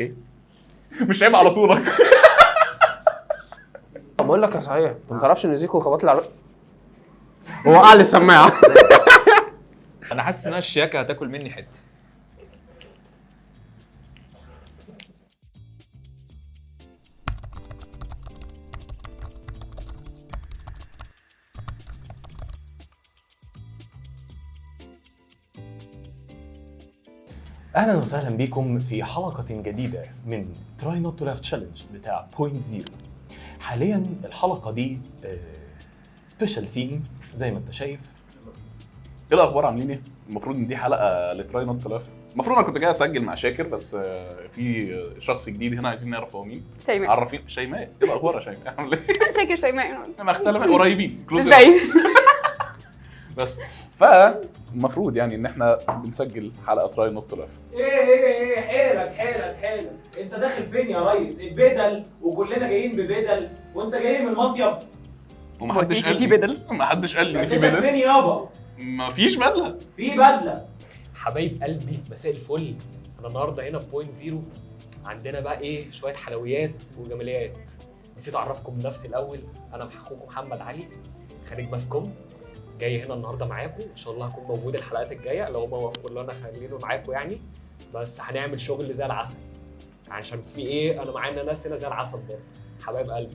ايه؟ مش عيب على طولك. بقول لك يا صحيح، انت ما تعرفش ان زيكو خبط لي على هو وقع لي السماعة. انا حاسس ان الشياكه هتاكل مني حتة. اهلا وسهلا بكم في حلقة جديدة من Try Not to Laugh Challenge بتاع Point Zero. حاليا الحلقة دي special theme زي ما انت شايف. ايه الاخبار، عاملين ايه؟ المفروض ان دي حلقة ل Try Not to Laugh. المفروض انا كنت جاي اسجل مع شاكر، بس في شخص جديد هنا عايزين نعرف هو مين. شيماء. عرفين شيماء. ايه الاخبار يا شيماء؟ عامله ايه؟ شاكر شيماء ما اختلف، قريبين close. بس فالمفروض يعني ان احنا بنسجل حلقة Try Not to Laugh. ايه ايه ايه، حيلك حيلك حيلك، انت داخل فين يا ريس؟ البدل وكلنا جايين ببدل وانت جاي من المصيف. ومحدش قال لي في بدل، محدش قال لي ان في بدل. فين يابا؟ مفيش بدله. في بدله. حبايب قلبي مساء الفل. انا النهارده هنا في Point Zero، عندنا بقى ايه شوية حلويات وجماليات. نسيت اعرفكم بنفسي الاول، انا اخوكم محمد علي، خريج mass comm، جاي هنا النهارده معاكم. ان شاء الله هكون موجود الحلقات الجاية لو هما وافقوا اللي انا خلينه معاكم يعني. بس هنعمل شغل زي العسل، عشان في ايه، انا معانا ناس هنا زي العسل برضه، حبايب قلبي.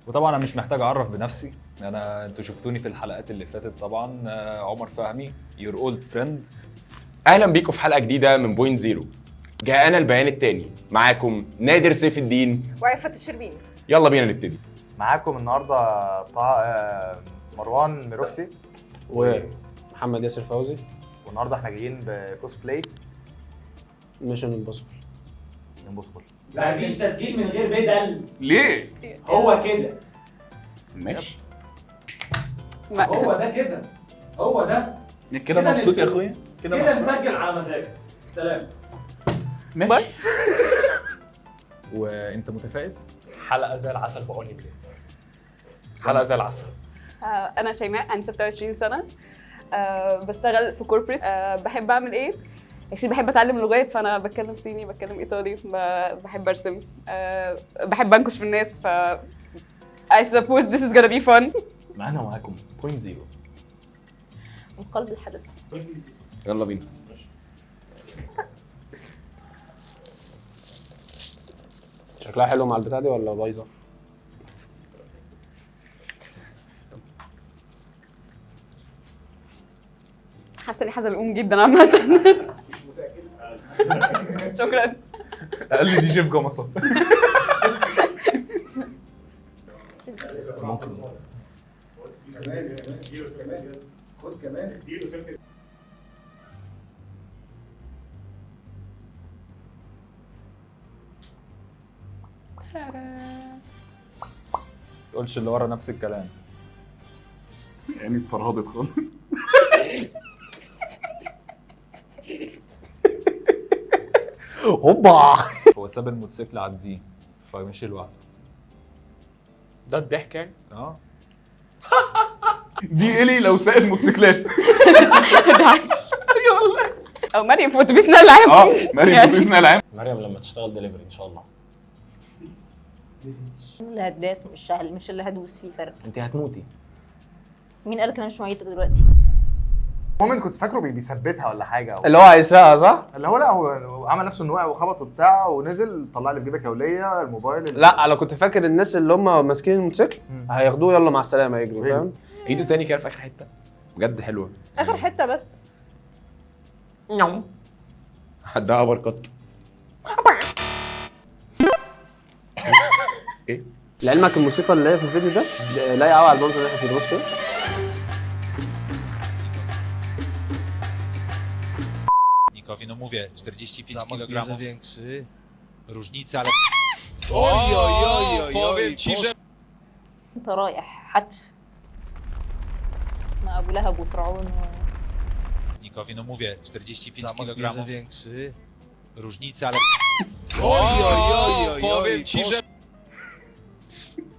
وطبعا انا مش محتاج اعرف بنفسي، انا انتوا شفتوني في الحلقات اللي فاتت طبعا. عمر فهمي your old friend. اهلا بيكم في حلقة جديدة من Point Zero. جاءنا البيان الثاني، معاكم نادر سيف الدين وعفة الشربيني. يلا بينا نبتدي. معاكم النهارده مروان ميروكسي ومحمد ياسر فوزي، والنهارده احنا جايين ب cosplay Mission Impossible. Impossible. مفيش تسجيل من غير بدل. ليه؟ هو كده ماشي، هو ده كده، هو ده كده. مبسوط يا اخويا كده، نسجل على مزاجك. سلام. ماشي. وانت متفائل؟ حلقة زي العسل، بقول لك حلقة زي العسل. انا شيماء، عندي 26 سنة، بشتغل في corporate. بحب اعمل ايه؟ actually بحب اتعلم لغات، فانا بتكلم صيني، بتكلم ايطالي، بحب ارسم، بحب انكش في الناس، ف I suppose this is gonna be fun. معانا ومعاكم Point Zero من قلب الحدث. يلا بينا. شكلها حلو مع البتاع دي ولا بايظة؟ حاسه اني حزلقوم جدا عامة. مش متاكد. شكرا. اقل دي جي في جمصه. ممكن خد كمان. تقولش اللي ورا نفس الكلام يعني، اتفرهدت خالص. هوبا. هو ساب الموتوسيكل عديه فمشي لوحده. ده الضحك يعني؟ اه دي الي لو سائل موتوسيكلات. او مريم في اتوبيس نقل عام. اه مريم في اتوبيس نقل عام. مريم لما تشتغل دليفري ان شاء الله. اللي هتداس مش اللي هدوس فيه فرق. انت هتموتي. مين قالك انا مش ميته دلوقتي؟ مؤمن كنت فاكره بيثبتها ولا حاجة، أو اللي هو هيسرقها صح؟ اللي هو لا، هو عمل نفسه انه وقع وخبط وبتاع ونزل طلع لي في جيبك هوليه الموبايل. لا انا كنت فاكر الناس اللي هم ماسكين الموتوسيكل هياخدوه يلا مع السلامة يجري، فاهم؟ عيدوا تاني كده في اخر حتة بجد حلوة. اخر حتة بس. حدها uppercut. ايه؟ لعلمك الموسيقى اللي هي في الفيديو ده لايقة قوي على المنظر اللي احنا فيه ده. بص كده. No mówię, 45 kg. większy. Różnica, ale... Oj, oj, oj, oj, powiem ci, że... انت رايح حتف مع ابو لهب وفرعون و... Nikowi, no mówię, 45 Zamach kg. bierze większy. Różnica, ale... Oj, oj, oj, oj, powiem oj, ci, że...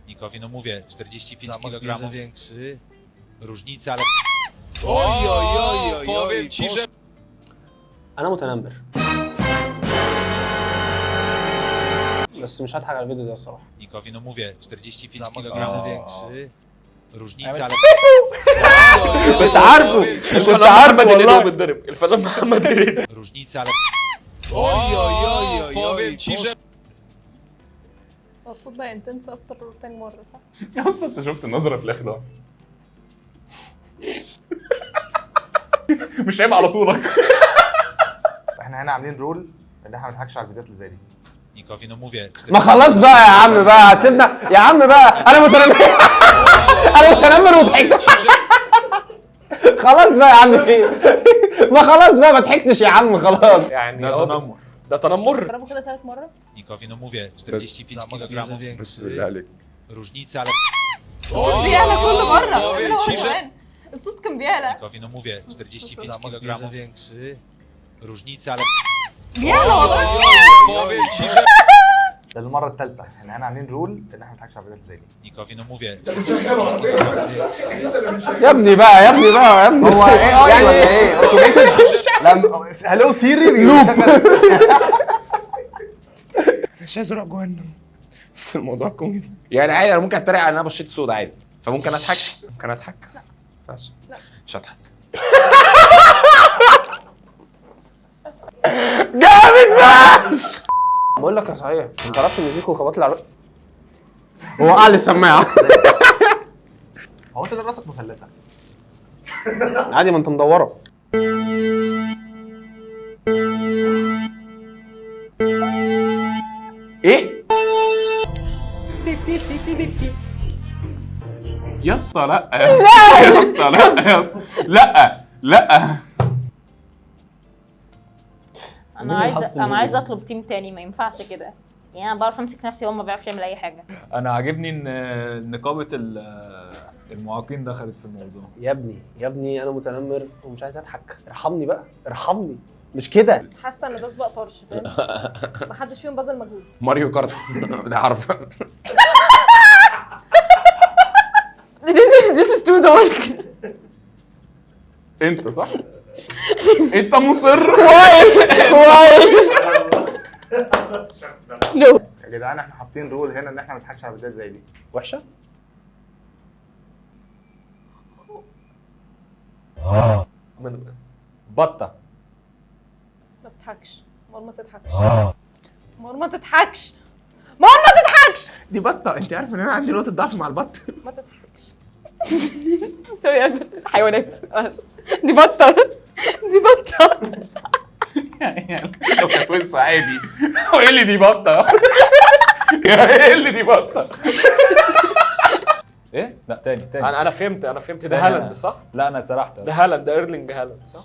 Nikowi, no mówię, 45 Zamach kg. bierze większy. Różnica, ale... Oj, oj, oj, oj, powiem oj, ci, że... انا متنمر. بس مش هضحك على الفيديو ده الصراحة. Nikowi, no mówię, 45 Zamach kg. bierze większy. Różnica, ale... كنت عارفه، كنت عارفه والله. بيتضرب الفنان محمد هنيدي. Różnica, ale... Oj, oj, oj, oj, Powiem ci, że... هو الصوت بقى intense اكتر تاني مرة صح؟ يا اسطى انت شفت النظرة في الاخر ده؟ مش عيب على طولك. احنا هنا عاملين rule ان احنا ما نضحكش على الفيديوهات اللي زي دي. Nikowi, no mówię, ما خلاص بقى يا عم بقى، هتسيبنا يا عم بقى. انا متنمر، انا متنمر وضحكت. خلاص بقى يا عم، في ما خلاص بقى، ما ضحكتش يا عم خلاص. يعني ده تنمر، ده تنمر. ضربه كده ثالث مرة. Nikowi, no mówię, 45 Zamach kg. bierze większy. بس بالله عليك. Różnica, ale... الصوت بيعلى كل مرة. اعملها هو كمان. الصوت كان بيعلى. Nikowi, no mówię, 45 Zamach kg. bierze większy. Różnica, ale... بيعلى والله. Powiem ci, że... ده المرة الثالثة، احنا هنا عاملين rule ان احنا ما نضحكش على الفيديوهات اللي زي دي. Nikowi, no mówię, يا ابني بقى، يا ابني بقى، يا ابني. هو AI ولا ايه؟ automated؟ لما hello Siri بيشغل. مش عايز اروح جهنم، بس الموضوع كوميدي يعني. عادي انا ممكن اتريق على ان انا بشرتي سودا عادي، فممكن اضحك. ممكن اضحك؟ لا ما ينفعش. مش هضحك. جامد فشخ. بقول لك يا صحيح، ما تعرفش ان زيكو خبط لي العربية؟ هو وقع لي السماعة. هو انت ده راسك مثلثة؟ عادي، ما انت مدورة. ايه؟ يا اسطى لا يا اسطى لا يا اسطى لا لا. انا عايزه، انا عايزه اطلب team تاني، ما ينفعش كده يعني. انا بعرف امسك نفسي وهو ما بيعرفش يعمل اي حاجة. انا عاجبني ان نقابة المعاقين دخلت في الموضوع. يا ابني يا ابني، انا متنمر ومش عايز اضحك، ارحمني بقى، ارحمني، مش كده. حاسه ان ده سباق طرش، فاهم؟ محدش فيهم بذل مجهود. ماريو كارت ده عارف. This is too dark. انت صح؟ انت مصر. Why? Why? No. يا جدعان احنا حاطين rule هنا ان احنا ما نضحكش على الفيديوهات زي دي. وحشة؟ بطه. ما تضحكش مار، ما تضحكش مار، ما تضحكش مار، ما تضحكش. دي بطه، انت عارف ان انا عندي نقطة ضعف مع البط. ما تضحكش. sorry، حيوانات. دي بطه، دي بطه. يعني لو كانت وسع عادي، هو ايه اللي دي بطه؟ يا ايه اللي دي بطه؟ ايه؟ لا تاني تاني. انا فهمت، انا فهمت. ده هالاند صح؟ لا انا سرحت. ده هالاند، ده ايرلينج هالاند صح؟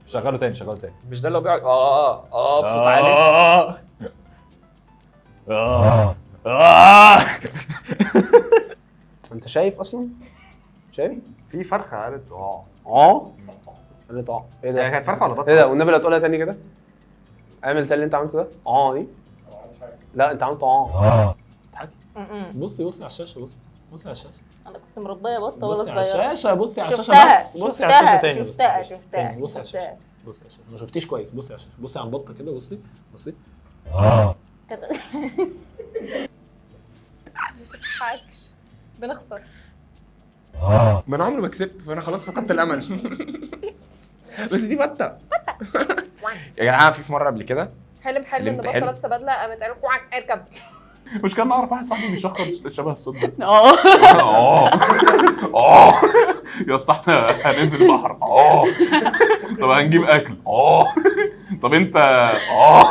شغله تاني، شغله تاني. مش ده اللي هو بيقعد اه اه بصوت عالي؟ اه اه. انت شايف اصلا؟ شايف؟ في فرخة قالت اه اه، قالت اه. ايه ده؟ هي كانت فرخة ولا بطه؟ ايه ده؟ والنبي لا تقولها تاني كده. اعمل تاني اللي انت عملته ده. اه دي. لا انت عملته اه. اضحكي. بصي بصي على الشاشة، بصي بصي على الشاشة. انا كنت مربيه بطه ولا بصي على صغيرة. الشاشة، بصي على الشاشة شفتها، بس، بصي على الشاشة تاني. بصي شفتها، على الشاشة شفتها، تاني، بصي على شفتها. الشاشة، بصي على الشاشة. ما شفتيش كويس. بصي على الشاشة، بصي على البطة كده، بصي بصي. ما تضحكش، بنخسر. ما انا عمري ما كسبت، فانا خلاص فقدت الامل. بس دي بطه. يا جدعان في مرة قبل كده حلم حلم ان حلمت بطه حلم. لابسه بدله قامت قالت كواك اركب. مش كان اعرف واحد صاحبي بيشخر شبه الصوت ده. اه اه اه يا اسطى احنا هننزل البحر. اه طب هنجيب اكل. اه طب انت اه.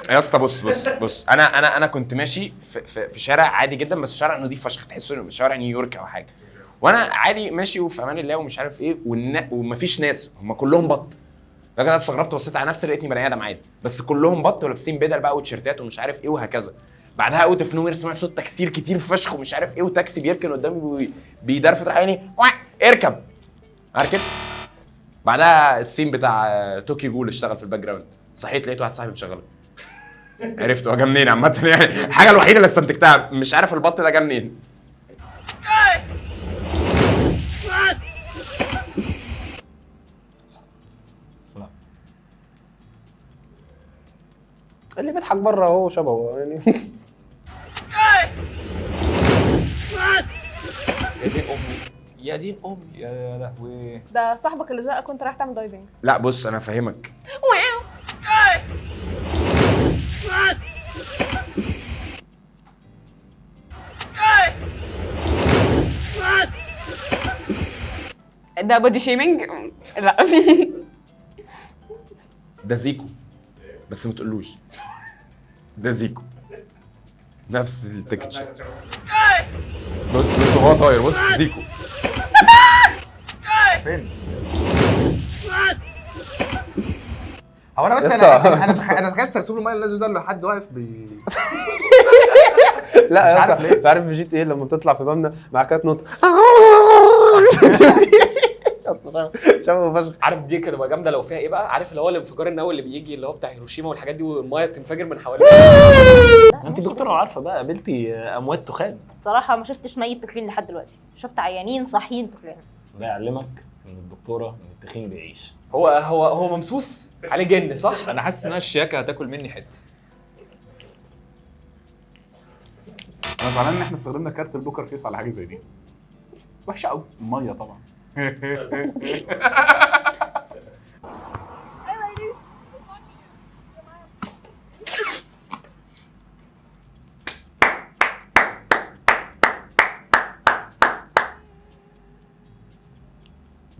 يا اسطى بص بص بص، انا انا انا كنت ماشي في, في, في شارع عادي جدا، بس شارع نضيف فشخ، تحسه انه شارع نيويورك او حاجة. وانا عادي ماشي وفي امان الله ومش عارف ايه، ومفيش ناس، هم كلهم بط. لكن انا استغربت، بصيت على نفسي لقيتني بني ادم عادي، بس كلهم بط ولابسين بدل بقى وتيشيرتات ومش عارف ايه وهكذا. بعدها out of nowhere سمعت صوت تكسير كتير فشخ ومش عارف ايه، وتاكسي بيركن قدامي بيدرفت عيني، اركب. اركب. بعدها ال scene بتاع Tokyo Ghoul اشتغل في ال background. صحيت لقيت واحد صاحبي مشغله. عرفت هو جه منين عامة يعني. الحاجة الوحيدة اللي استنتجتها، مش عارف البط ده جه منين. اللي اللي بيضحك بره هو شبهه يعني. يا دين امي يا دين امي يا لهوي. ده صاحبك اللي زقك وانت رايح تعمل diving. لا بص انا فاهمك. ده body shaming. لا ده زيكو بس ما تقولوش ده زيكو، نفس ال texture. بص بص هو طاير، بص زيكو فين؟ هو انا بس انا تخيلت سرسوب المية اللي نازل ده اللي حد واقف بي. لا يا اسطى عارف في GTA لما بتطلع في مبنى مع كده تنط. شبه فشخ. عارف دي كده تبقى جامدة لو فيها ايه بقى؟ عارف اللي هو الانفجار النووي اللي بيجي اللي هو بتاع هيروشيما والحاجات دي والمية تنفجر من حواليها. انت دكتورة وعارفه بقى، قابلتي اموات تخان. صراحة ما شفتش ميت تخين لحد دلوقتي، شفت عيانين صاحيين تخان. ده يعلمك ان الدكتورة ان التخين بيعيش. هو هو هو ممسوس عليه جن صح؟ انا حاسس ان الشياكه هتاكل مني حتة. انا زعلان ان احنا استخدمنا كارت ال poker face على حاجة زي دي. وحشة قوي المية طبعا.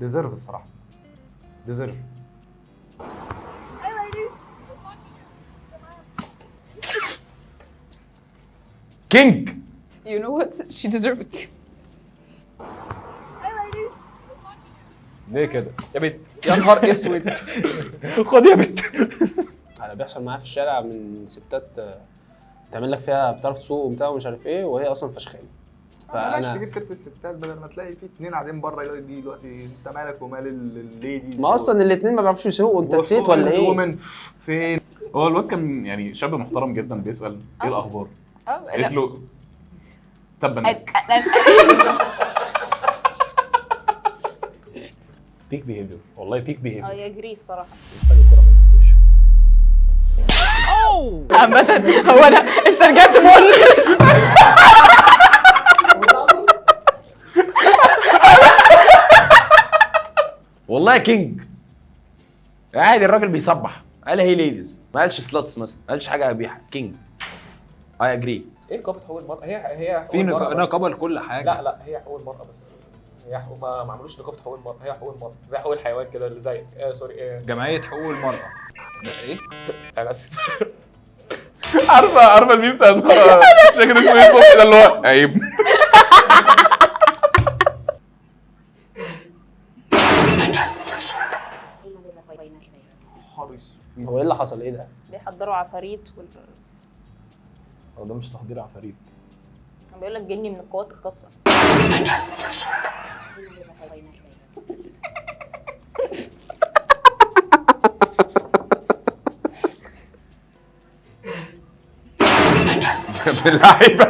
deserve الصراحة، deserve. king. You know what? She deserved it. ليه كده؟ يا بنت يا نهار اسود. خد يا بنت. انا بيحصل معايا في الشارع من ستات تعمل لك فيها بتعرف تسوق وبتاع ومش عارف ايه، وهي اصلا فشخانه. فانا تجيب سيره الستات بدل ما تلاقي في اتنين قاعدين بره يقول دي دلوقتي انت مالك ومال ال ladies. ما اصلا الاثنين ما بيعرفوش يسوقوا، انت نسيت ولا ايه؟ فين؟ هو الواد كان يعني شاب محترم جدا بيسال ايه الاخبار؟ قالت له تبا لك. peak behavior والله، peak behavior. I agree الصراحة. عامة هو انا استرجعت مول. والله king عادي، الراجل بيصبح قال hey ladies، ما قالش sluts مثلا، ما قالش حاجة قبيحة. king I agree. ايه نقابة حقوق المراة؟ هي في نقابة لكل حاجة. لا لا هي حقوق المراة بس، هي حقوق ما عملوش نقابة حقوق المراة، هي حقوق المراة زي حقوق الحيوان كده اللي زيك. sorry، جمعية حقوق المراة. ايه انا اسف. عارفه الميم بتاع مش فاكر اسمه ايه الصبح ده اللي هو عيب. هو ايه اللي حصل؟ ايه ده؟ بيحضروا عفاريت هو ده مش تحضير عفاريت. كان بيقول لك جني من القوات الخاصة. باللعيبه.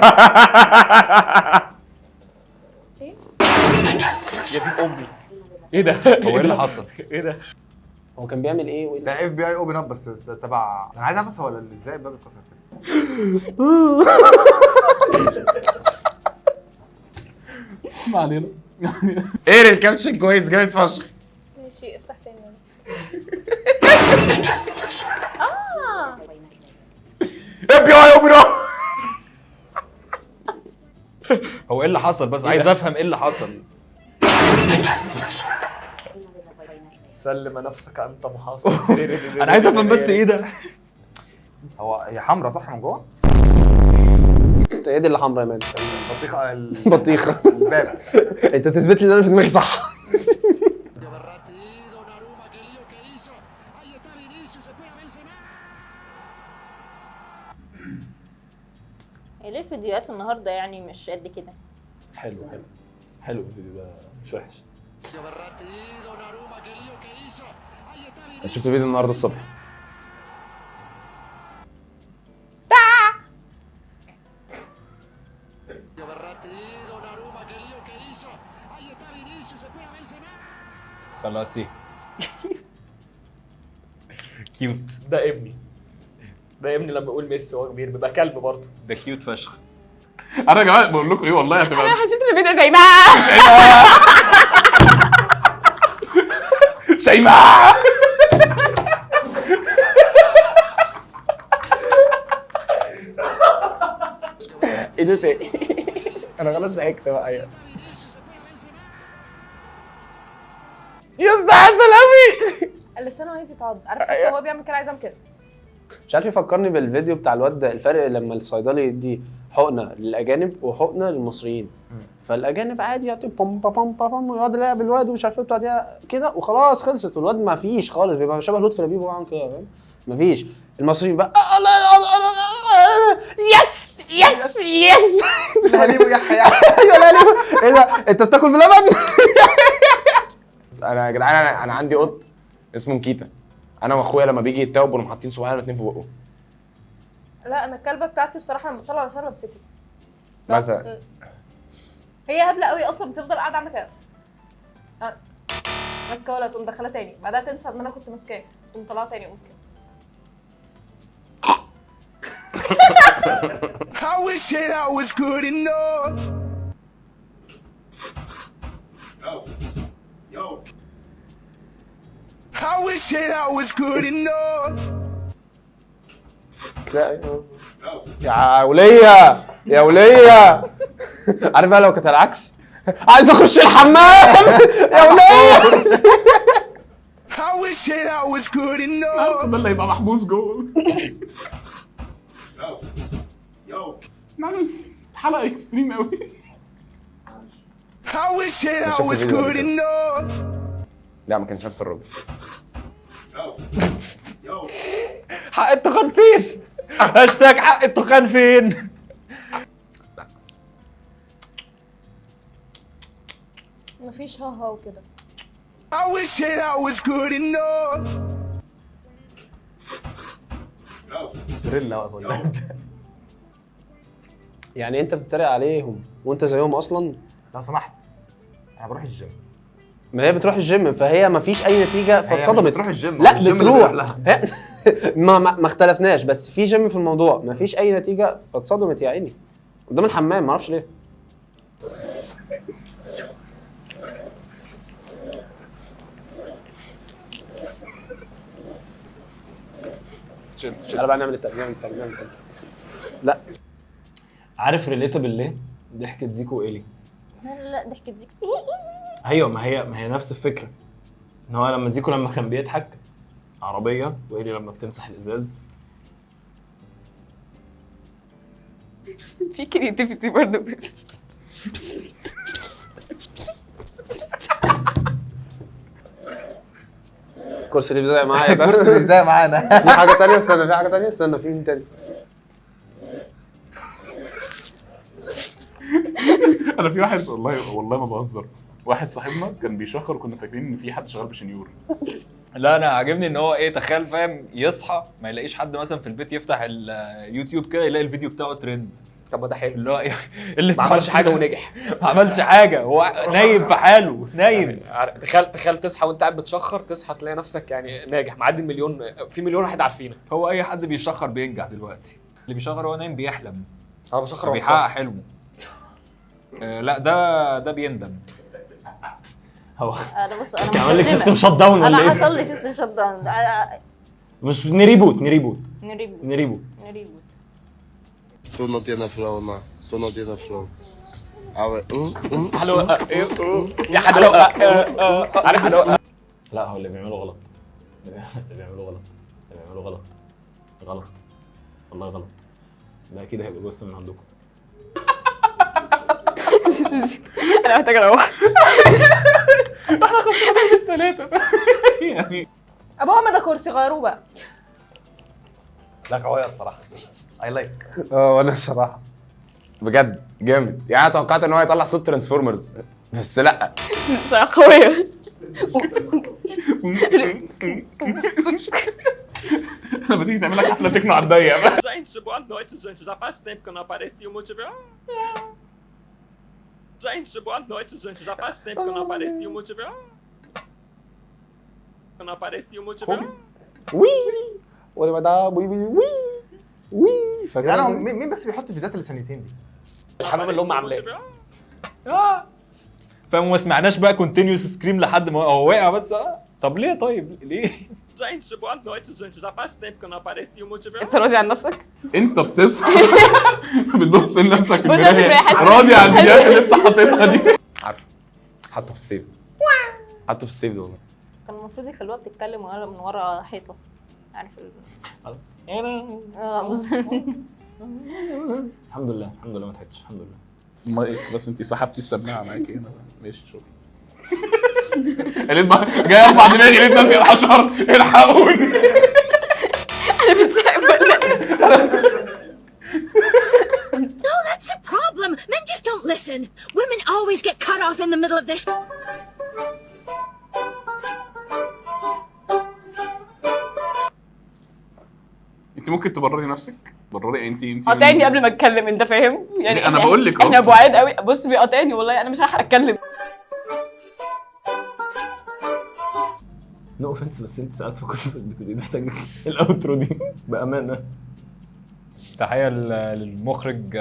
يا دين امي ايه ده؟ هو ايه اللي حصل؟ ايه ده؟ هو كان بيعمل ايه؟ ده FBI open up بس تبع. انا عايز اعرف بس هو ازاي الباب اتكسر كده. ما علينا. ايه ال caption كويس جامد فشخ. ماشي افتح تاني. FBI open up. هو ايه اللي حصل بس؟ عايز افهم ايه اللي حصل. سلم نفسك انت محاصر. انا عايز افهم بس ايه ده. هو هي حمرا صح من جوه؟ ايه دي اللي حمرا يا man؟ البطيخه. البطيخه الباب. انت تثبت لي ان انا في دماغي صح. ليه الفيديوهات النهارده يعني مش قد كده؟ حلو حلو حلو الفيديو ده مش وحش. انا شفت فيديو النهارده الصبح. خلاص ايه cute. ده ابني. ده ابني لما يقول ميسي وهو كبير بيبقى كلب برضه. ده cute فشخ. انا يا جماعة بقول لكم ايه والله هتبقى، انا حسيت ان بينا شيماء شيماء. ايه ده تاني؟ انا خلاص ضحكت بقى يعني. يا اسطى عسل قوي. لسانه عايز يتعض، عارف حتى هو بيعمل كده عايز اعمل كده. مش عارف يفكرني بالفيديو بتاع الواد ده، الفرق لما الصيدلي يدي حقنه للاجانب وحقنه للمصريين. فالاجانب عادي يعطي بوم بوم بوم ويقعد يلعب الواد ومش عارف ايه بتاع كده وخلاص خلصت، والواد ما فيش خالص، بيبقى شبه لطفي لبيب وهو عامل كده فاهم؟ ما فيش. المصريين بقى yes yes yes لا ليه يا حياة. ايوه لا ليه ايه ده انت بتاكل بلبن؟ انا يا جدعان انا عندي قط اسمه نكيتا، انا واخويا لما بيجي يتاوب بنقوم حاطين صباعنا الاثنين في بقه. لا انا الكلبة بتاعتي بصراحة لما بتطلع لسانها بمسكها مثلا. هي هبلة قوي اصلا، بتفضل قاعدة عامله كده ماسكه ولا تقوم داخله تاني، بعدها تنسى ان انا كنت ماسكاه تقوم طالعه تاني وماسكاه. I wish that I was good enough. Yo. Yo. I wish that I was good enough. تلاقي يا وليه يا وليه. عارف بقى لو كانت العكس، عايز اخش الحمام يا وليه. I wish that I was good enough. ده اللي هيبقى محبوس جوه. نعم حلقة extreme قوي. I wish that I was good enough. لا ما كانش نفس الراجل. حق التخان فين؟ هاشتاج حق التخان فين؟ مفيش ها ها وكده. I wish that I was good enough. تريلا واقف قدامك. يعني انت بتتريق عليهم وانت زيهم اصلا؟ لو سمحت انا بروح الجيم. ما هي بتروح الجيم فهي ما فيش اي نتيجة فاتصدمت. بتروح الجيم؟ لا بتروح. ما اختلفناش، بس في جيم في الموضوع، ما فيش اي نتيجة فاتصدمت يا عيني قدام الحمام، ما اعرفش ليه. تعالى بقى نعمل التاني، نعمل التاني، نعمل التاني. لا عارف relatable ليه؟ ضحكة زيكو وإيلي. لا لا ضحكة زيكو. ايوه ما هي نفس الفكرة، ان هو لما زيكو لما كان بيضحك عربية، وإيلي لما بتمسح الازاز. في creativity برضه. الكرسي اللي بيزق معايا ده، الكرسي اللي بيزق معانا. في حاجة ثانية، استنى، في حاجة ثانية، استنى، في مين تاني؟ انا في واحد والله والله ما بهزر، واحد صاحبنا كان بيشخر وكنا فاكرين ان في حد شغال بشنيور. لا انا عاجبني ان هو ايه، تخيل فاهم يصحى ما يلاقيش حد مثلا في البيت، يفتح اليوتيوب كده يلاقي الفيديو بتاعه ترند. طب ما ده حلو، اللي هو ايه اللي ما عملش حاجة ونجح. ما عملش حاجة، هو نايم في حاله نايم. تخيل تخيل تصحى وانت قاعد بتشخر، تصحى تلاقي نفسك يعني ناجح، معدي المليون، في مليون واحد عارفينك. هو اي حد بيشخر بينجح دلوقتي، اللي بيشخر وهو نايم بيحلم. انا بشخر بيحقق حلمه. لا ده بيندم. هو انا بص انا عمل لك system shut down ولا ايه؟ انا حصل لي system shut down. مش ن reboot ن reboot ن reboot ن reboot ن reboot. Tú no tienes flow, no. Tú no tienes flow. A ver. حلو يا حلو. عارف اللي لا هو اللي بيعمله غلط، اللي بيعمله غلط، اللي بيعمله غلط غلط والله غلط. ده اكيد هيبقى جزء من عندكم. انا محتاجه اروح. احنا خسرنا الثلاثة يعني. ابو عمر ده كرسي غيروه بقى. لا قوية الصراحة، I like. وانا الصراحة بجد جامد يعني. انا توقعت ان هو يطلع صوت Transformers بس لا صراحة قوية. لما تيجي تعمل لك حفلة تكنو على الضيق. Gente, boa noite, gente. Já faz tempo que eu não apareci. O motivo é. Gente, boa noite, gente. Já faz tempo que eu não apareci. O motivo é. Eu não apareci. O motivo é. وي ولا ده وي وي وي. وي فاكر يعني مين بس بيحط فيديوهات الثانيتين دي؟ الحمام اللي هم عاملاه. فما سمعناش بقى continuous scream لحد ما هو وقع بس. طب ليه؟ طيب ليه؟ Gente, boa noite, gente. Já faz tempo que eu não apareci o multiverso. انت راضي عن نفسك؟ انت بتصحى بتبص لنفسك في بص يا المراية حاسس- راضي عن الفيديوهات اللي انت حاططها دي؟ عارفه، حطه في ال save، حطه في ال save والله. كان المفروض يخلوها بتتكلم ورا من ورا حيطة، عارف بص. الحمد لله الحمد لله ما ضحكتش، الحمد لله. المايك بس انت سحبتي السماعة معاكي هنا. ماشي شكرا. قالت جاي ارفع دماغي لقيت نفسي اتحشر، الحقوني. انا بتسحب ولا No, that's the problem. Men just don't listen. Women always get cut off in the middle of their. انت ممكن تبرري نفسك؟ برري انت قاطعني قبل ما اتكلم، انت فاهم؟ يعني انا بقول لك اهو. احنا بعاد قوي. بص بيقاطعني والله، انا مش هلحق اتكلم. no offense، بس انت ساعات في قصصك بتبقي محتاج ال outro دي بامانه. تحية للمخرج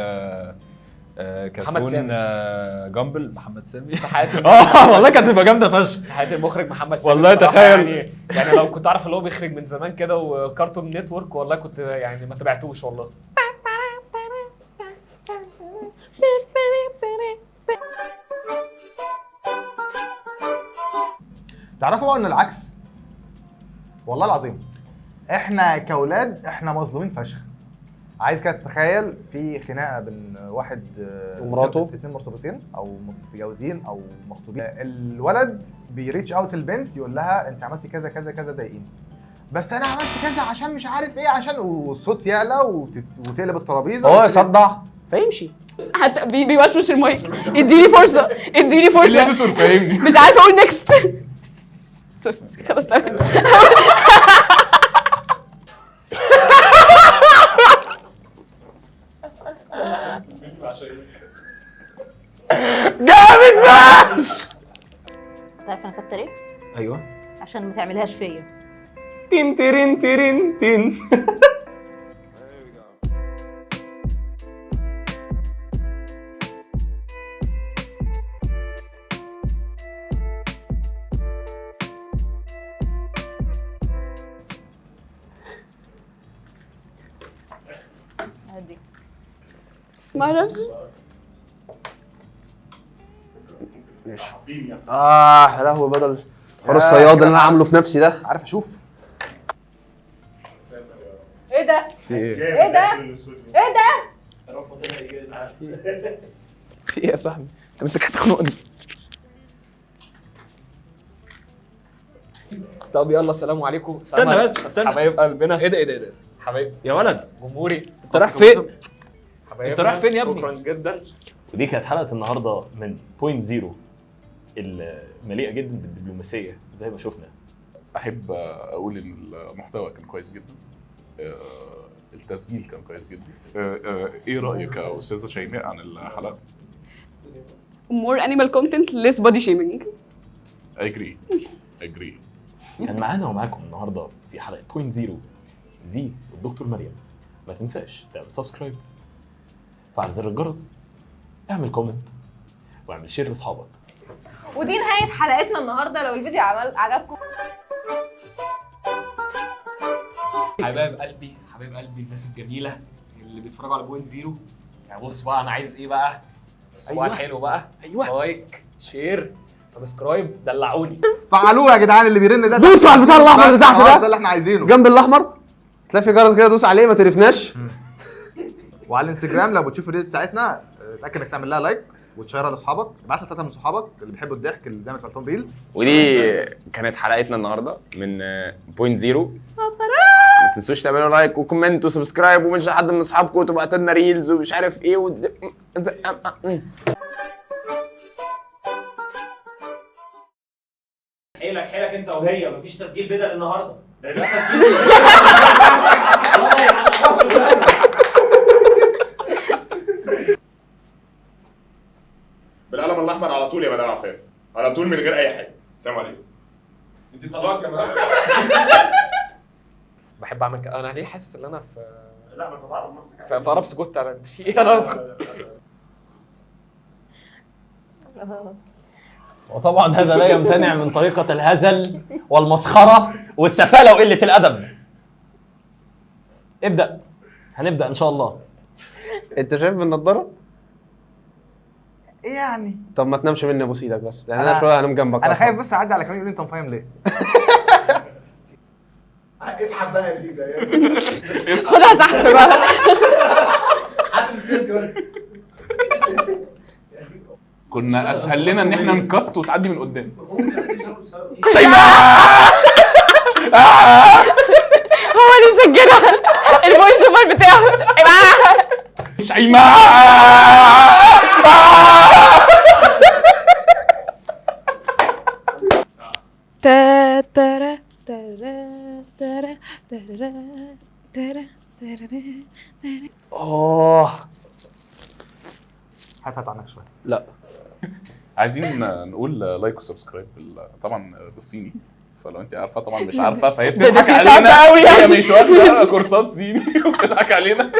محمد كرتون سامي. جامبل، محمد سامي. تحياتي. والله كانت هتبقى جامدة فشخ. تحياتي المخرج محمد سامي والله بصراحة. تخيل. يعني لو كنت اعرف اللي هو بيخرج من زمان كده و Cartoon Network والله كنت يعني ما تابعتوش والله. تعرفوا بقى ان العكس، والله العظيم احنا كاولاد احنا مظلومين فشخ. عايز كده تتخيل في خناقه بين واحد ومراته، اتنين مرتبطين او متجوزين او مخطوبين، الولد بي reach out البنت يقول لها انت عملتي كذا كذا كذا ضايقيني، بس انا عملت كذا عشان مش عارف ايه، عشان والصوت يعلى وتقلب الترابيزة هو يصدع فيمشي. حتى بيوشوش المايك، اديني فرصة اديني فرصة، ال editor فاهمني. مش عارفه اقول next. خلاص تمام. جامد فشخ. تعرف انا ساكته ليه؟ ايوه عشان ما تعملهاش فيا. تين تيرين تيرين تين. هديك. ما اعرفش. ماشي. يا لهوي، بدل حوار الصياد اللي انا عامله في نفسي ده. عارف اشوف ايه ده؟ في ايه؟ ايه ده؟ ايه ده؟ في ايه يا صاحبي؟ انت هتخنقني. طب يلا سلام عليكم. استنى بس، استنى. حبايب قلبنا. ايه ده ايه ده ايه ده؟ حبايب يا ولد جمهوري، انت رايح فين؟ حبايبنا، انت رايح فين يا ابني؟ شكرا جدا. ودي كانت حلقة النهارده من Point Zero المليئة جدا بالدبلوماسيه زي ما شفنا. احب اقول ان المحتوى كان كويس جدا، التسجيل كان كويس جدا. ايه رايك يا استاذه شيماء عن الحلقة؟ more animal content less body shaming. agree agree. كان معانا ومعاكم النهارده في حلقة Point Zero زي والدكتور مريم. ما تنساش تعمل subscribe، فعل زر الجرس، اعمل comment، واعمل share لاصحابك. ودي نهاية حلقتنا النهارده. لو الفيديو عجبكم حبايب قلبي، حبايب قلبي، الناس الجميلة اللي بيتفرجوا على Point Zero. يعني بص بقى، انا عايز ايه بقى؟ الصباع أيوة. الحلو بقى. ايوه، like share subscribe، دلعوني. فعلوه يا جدعان اللي بيرن ده، دوسوا على البتاع الاحمر اللي تحت خلاص ده، ده اللي احنا عايزينه. جنب الاحمر تلاقي في جرس كده، دوس عليه ما تقرفناش. وعلى الانستجرام لو بتشوف ال reels بتاعتنا اتاكد انك تعمل لها like وتشيرها لاصحابك، ابعتها لثلاثة من صحابك اللي بيحبوا الضحك اللي دايما تبعت لهم reels. ودي كانت حلقتنا النهارده من Point Zero. ما تنسوش تعملوا like و comment و subscribe و mention حد من اصحابكم وتبعتوا لنا reels ومش عارف ايه حيلك حيلك انت وهي، مفيش تسجيل بدل النهارده. مفيش تسجيل. بالقلم الاحمر على طول يا مدام عفاف، على طول من غير اي حاجة. سلام عليكم. انت طلعت يا مدام. بحب اعمل كده. انا ليه حاسس ان انا في لا ما تتعرف نفسك. في Arabs Got Talent في ايه انا ادخل؟ وطبعا هذا لا يمتنع من طريقة الهزل والمسخرة والسفالة وقلة الأدب. ابدأ، هنبدأ إن شاء الله. انت شايف بالنضاره؟ ايه يعني؟ طب ما تنامش مني ابوس ايدك بس، لان انا شوية هنام جنبك. انا أصلاً. خايف بس اعدي على كمان يقول لي انت مفهم ليه. اسحب بقى يا زيدة. خدها سحب بقى. حاسب السلك بس. كنا اسهل لنا ان احنا نكت وتعدي من قدام. شيماء هو اللي مسجلها ال voice over بتاعه. شيماء. تا ترى ترى ترى ترى ترى ترى ترى. اه هات هات عنك شوية. لا عايزين نقول like و subscribe طبعا بالصيني، فلو انت عارفه طبعا مش عارفه فهي ده بتضحك شيء صعب علينا. قوي يعني. هي مش واخده كورسات صيني وبتضحك علينا.